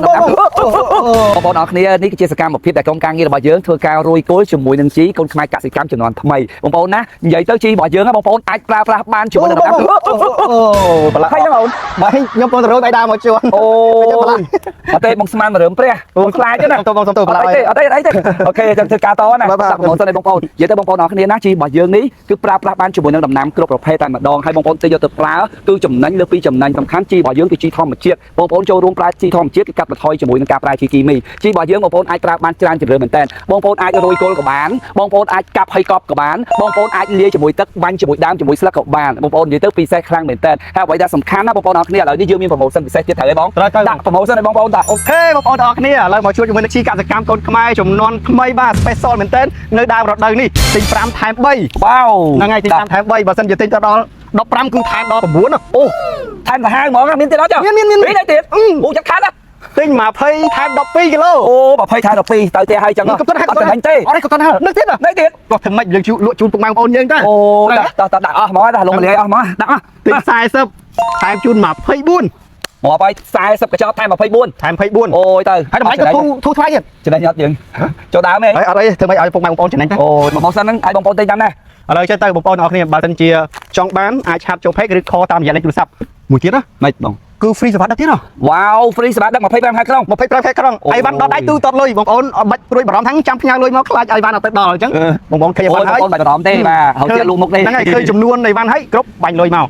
បងប្អូនអរគ្នានេះគឺជាសកម្មភាពដែលក្រុមការងាររបស់យើងធ្វើការរួយគល់ជាមួយនឹងជីកូនខ្មែរកសិកម្មចំនួនថ្មីបងប្អូនណានិយាយទៅជីរបស់យើងបងប្អូនអាចប្រើប្រាស់បានជាមួយនឹង អូប្រឡាក់ ហើយហ្នឹងអូន បាទខ្ញុំពងទៅរយដៃដើមមកជួន អូអត់ទេបងស្មានមករើមព្រះបងខ្លាចទេណា សុំទោបងសុំទោប្រឡាក់ អត់ទេអត់ទេអត់ទេ OK ចាំធ្វើការតណាដាក់ប្រម៉ូសិនឲ្យបងប្អូននិយាយទៅបងប្អូនអរគ្នាណាជីរបស់យើងនេះគឺប្រើប្រាស់បានជាមួយនឹងដំណាំគ្រប់ប្រភេទតែម្ដងហើយបងប្អូនទៅយកទៅប្រើគឺចំណេញលើសពីចំណេញសំខាន់ជីរបស់យើងគឺជីធម្មជាតិបងប្អូនចូលរួមប្រើជីធម្មជាតិគឺកាត់បន្ថយជាមួយនឹងការប្រើជីគីមីជីរបស់យើងបងប្អូនអាចប្រើបានច្រើនជម្រើសមែនតើបងប្អូនអាចរោយគល់ក៏បានបងប្អូនអាចកាប់ហើយកប់ក៏បានបងប្អូនអាចលាយជាមួយទឹកបាញ់ជាមួយដើមជាមួយស្លឹកក៏បានបងប្អូននិយាយទៅពិសេសខ្លាំងមែនតើហើយអ្វីដែលសំខាន់ណាបងប្អូនអរគ្នាឥឡូវនេះយើងមាន promotion ពិសេសទៀតត្រូវទេបង ត្រូវត្រូវ ដាក់ promotion ឲ្យបងប្អូនតា OK បងប្អូនទាំងអស់គ្នាឥឡូវមកជួបជាមួយនឹងជីកសិកម្មកូនខ្មែរចំនួនថ្មីបាទ special មែនទែននៅដើមរដូវនេះទិញ5ថែម3 វ៉ាវ ហ្នឹងហើយទិញ5ថែម3បើសិនជាទិញទៅដល់15គឺថែមដល់9ណា អូថែមសាហាវហ្មងមានទៀតអត់ចា មានមានមាន មានទៀតអូចាត់ខាត់ ទិញ20ថែម12គីឡូ អូ20ថែម12ទៅទេហើយចឹង កុំទាន់ អត់ចំណេញទេ អត់ទេកុំទាន់ហើយនឹកទៀត នៅទៀត គាត់ធ្វើម៉េចយើងលក់ជូនពុកម៉ែបងប្អូនយើងតើ អូតោះតោះដាក់អស់ហ្មងដាក់លងលាយអស់ហ្មងដាក់អស់ ទិញ40ថែមជូន24 មកហើយ40កញ្ចប់ថែម24 ថែម24 អូយទៅ ហើយតម្លៃក៏ធូរធូរថ្លៃទៀត ចំណេញអត់យើងចូលដើមទេ ហើយអត់អីធ្វើម៉េចឲ្យពុកម៉ែបងប្អូនចំណេញទៅ អូយមកសិនហ្នឹងឲ្យបងប្អូនទិញតាមណា ឥឡូវចេះទៅបងប្អូនអរគ្នាបើសិនជាចង់បានអាច chat ចូល page ឬ call តាមរយៈលេខទូរស័ព្ទមួយទៀតណា ម៉េចបង គឺ free សេវាដឹកទៀតហ៎ វ៉ាវ free សម្រាប់ដឹក25ខែក្រុង 25ខែក្រុង អូយ អីវ៉ាន់ដល់ដៃទូតតលុយបងប្អូនអត់បាច់ព្រួយបារម្ភថាចាំផ្ញើលុយមកខ្លាចអីវ៉ាន់អត់ទៅដល់អញ្ចឹងបងប្អូនឃើញអី អូ វ៉ាន់ហើយ យបងប្អូនបាច់បារម្ភទេបាទហើយទៀតលូមុខនេះ ហ្នឹងហើយឃើញចំនួនអីវ៉ាន់ហើយគ្រប់បាញ់លុយមក